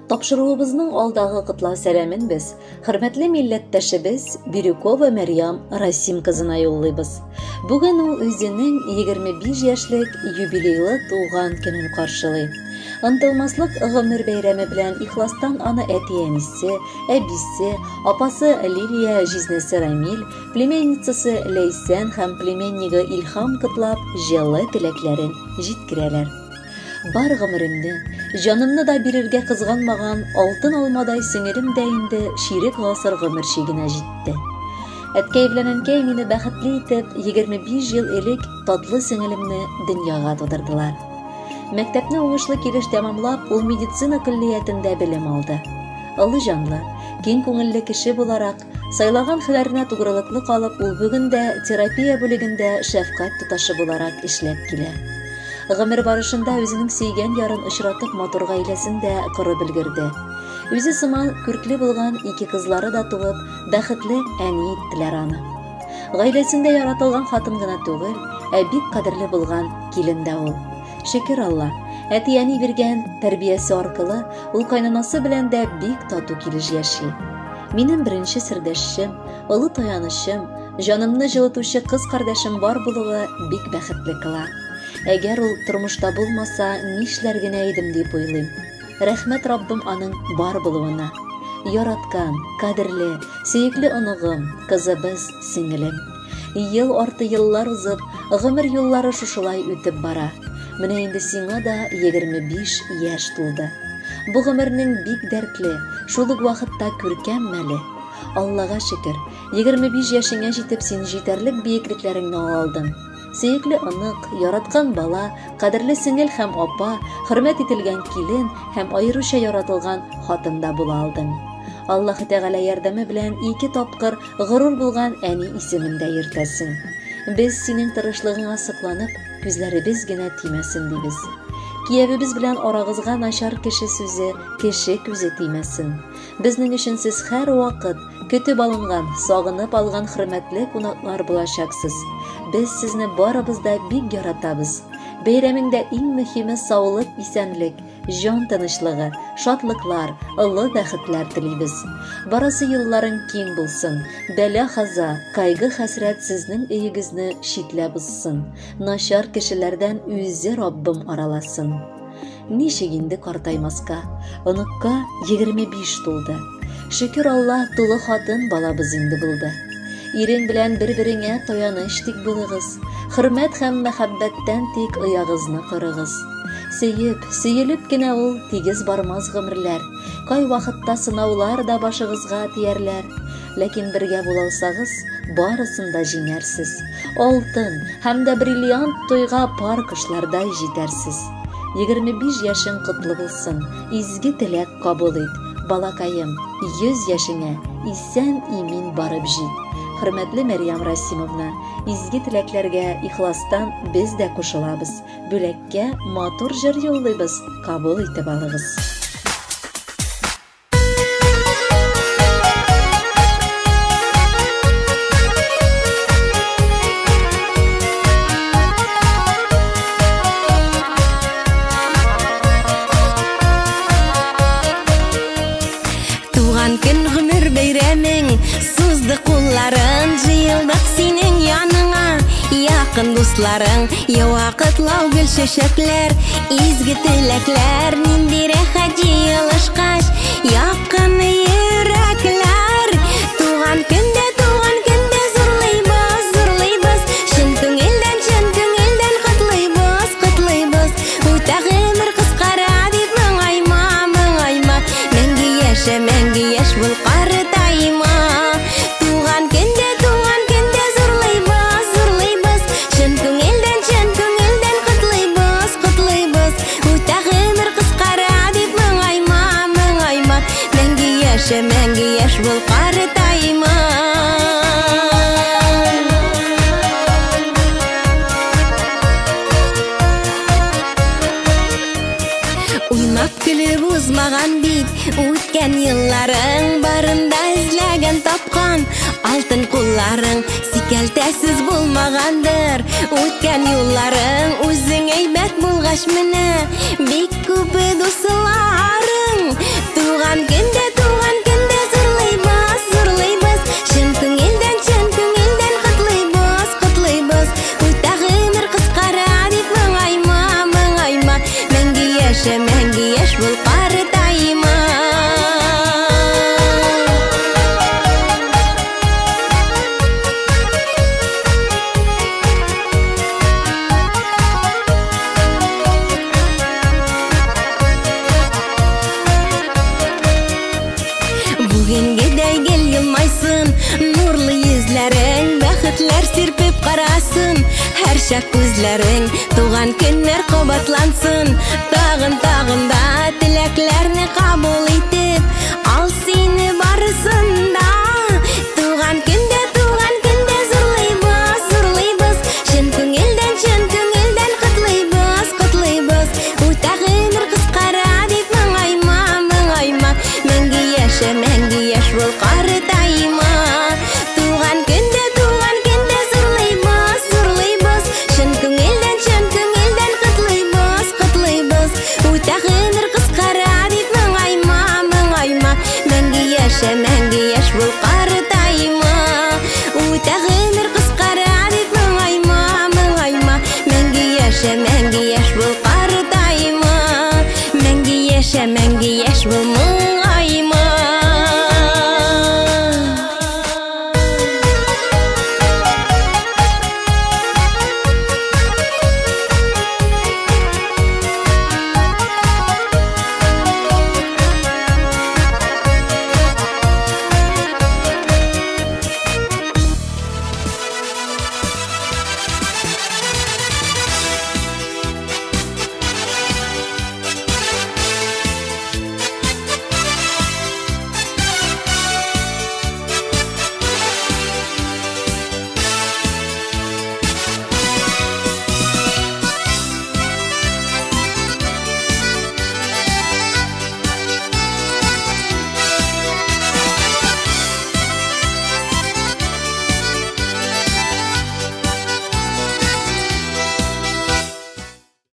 Тапшыруыбызның алдагы котлау сәламен без хөрмәтле милләттәшебез Бирюкова Мәрьям Расим кызына юллыйбыз. Бүген ул үзенең 25 яшьлек юбилейлы туган көнен каршылый. Онытылмаслык гомер бәйрәме белән ихластан аны әти-әнисе, әбисе, апасы Лилия, җизнәсе Рамил, племянницасы Ләйсән һәм племяннигы Илһам котлап, җылы теләкләрен җиткерәләр. Бар гомеремне, җанымны да бирергә кызганмаган алтын алмадай сеңелем дә инде чирек гасыр гомер чигенә җитте. Әткәй белән әнкәй мине бәхетле итеп 25 ел элек татлы сеңелемне дөньяга тудырдылар. Мәктәпне уңышлы килеш тәмамлап, ул медицина көллиятендә белем алды. Олы җанлы, киң күңелле кеше буларак, сайлаган һөнәренә тугрылыклы калып, ул бүген дә терапия бүлегендә шәфкать туташы буларак эшләп килә. Гомер барышында үзенең сөйгән ярын очратып, матур гаиләсен дә корып өлгерде. Үзе сыман күркле булган ике кызлары да туып, бәхетле әни иттеләр аны. Гаиләсендә яратылган хатын гына түгел, ә бик кадерле булган килен дә ул. Шөкер Алла, әти-әни биргән тәрбиясе аркылы ул кайнанасы белән дә бик тату килеш яши. Минем беренче сердәшчем, олы таянычым, җанымны җылытучы кыз кардәшем бар булуы бик бәхетле кыла. Әгәр ул тормышта булмаса, нишләр генә идем дип уйлыйм. Рәхмәт Раббым аның бар булуына. Яраткан, кадерле, сөекле оныгым, кызыбыз, сеңелем. Ел арты еллар узып, гомер юллары шушылай үтеп бара. Менә инде сиңа да 25 яшь тулды. Бу гомернең бик дәртле, шул ук вакытта күркәм мәле. Аллага шөкер, 25 яшеңә җитеп син җитәрлек биеклекләреңне ала алдың. Сөекле онык, яраткан бала, кадерле сеңел һәм апа, хөрмәт ителгән килен һәм аеруча яратылган хатын да була алдың. Аллаһы Тәгалә ярдәме белән ике тапкыр горур булган әни исемен дә йөртәсең. Без синең тырышлыгыңа сокланып, күзләребез генә тимәсен дибез. Киявебез белән арагызга начар кеше сүзе, кеше күзе тимәсен. Безнең өчен сез һәрвакыт көтеп алынган, сагынып алган хөрмәтле кунаклар булачаксыз. Без сезне барыбыз да бик яратабыз. Бәйрәмеңдә иң мөһиме саулык, исәнлек, җан тынычлыгы, шатлыклар, олы бәхетләр телибез. Барасы юлларың киң булсын. Бәла-хаза, кайгы-хәсрәт сезнең өегезне читләп узсын. Начар кешеләрдән үзе Раббым араласын. Ничек инде картаймаска? Оныкка 25 тулды. Шөкер Алла, тулы хатын балабыз инде булды. Ирең белән бер-береңә таяныч тик булыгыз. Хөрмәт һәм мәхәббәттән тик оягызны корыгыз. Сөеп, сөелеп кенә ул тигез бармас гомерләр. Кай вакытта сынаулар да башыгызга тиярләр. Ләкин бергә була алсагыз, барысын да җиңәрсез. Алтын һәм дә бриллиант туйга пар кошлардай җитәрсез. 25 яшең котлы булсын, изге теләк кабул ит. Балакаем, 100 яшеңә исән-имин барып җит. Хөрмәтле Мәрьям Расимовна, изге теләкләргә ихластан без дә кушылабыз. Бүләккә матур җыр юллыйбыз, кабул итеп алыгыз. Туган көн гомер бәйрәмең, сузды кулларын, җыелдык синең яныңа, якын дусларың, ява котлау гөл чәчәкләр, изге теләкләр, нинди рәхәт җыелышкач, якын йөрәкләр. Туган көндә, туган көндә зурлыйбыз, зурлыйбыз, чын күңелдән, чын күңелдән котлыйбыз, котлыйбыз. Үтә гомер кыскара дип моңайма, моңайма, мәңге яшә, мәңге яшь бул, картайма. Туган көндә, туган көндә зурлыйбыз, зурлыйбыз, чын күңелдән, чын күңелдән котлыйбыз, котлыйбыз. Үтә гомер кыскара дип моңайма, моңайма, мәңге яшә, мәңге яшь бул, картайма. Уйнап көлеп узмаган бит үткән елларың, барында эзләгән тапкан алтын кулларың, сикәлтәсез булмагандыр үткән юлларың. Үзең әйбәт булгач менә бик күп дусларың. Туган көндә, туган көндә зурлыйбыз, зурлыйбыз. Чын күңелдән, чын күңелдән котлыйбыз, котлыйбыз. Үтә гомер кыскара дип моңайма, моңайма. Мәңге яшә, мәңге яшь бул, картайма. Бүгенгедәй гел елмайсын нурлы йөзләрең, бәхетләр сирпеп карасын һәрчак күзләрең. Туган көннәр кабатлансын, тагын тагын да теләкләрне кабул итеп, ал сине барысын да. Туган көндә, туган көндә зурлыйбыз, зурлыйбыз. Чын күңелдән, чын күңелдән котлыйбыз, котлыйбыз. Үтә гомер кыскара дип моңайма, моңайма. Мәңге яшә, мәңге яшь бул, картайма. Туган көндә, туган көндә зурлыйбыз, зурлыйбыз. Чын күңелдән, чын күңелдән котлыйбыз, котлыйбыз. Үтә гомер кыскара дип моңайма, моңайма. Мәңге яшә, мәңге яшь бул, картайма. Үтә гомер кыскара дип моңайма, моңайма. Мәңге яшә, мәңге яшь бул, картайма. Мәңге яшә, мәңге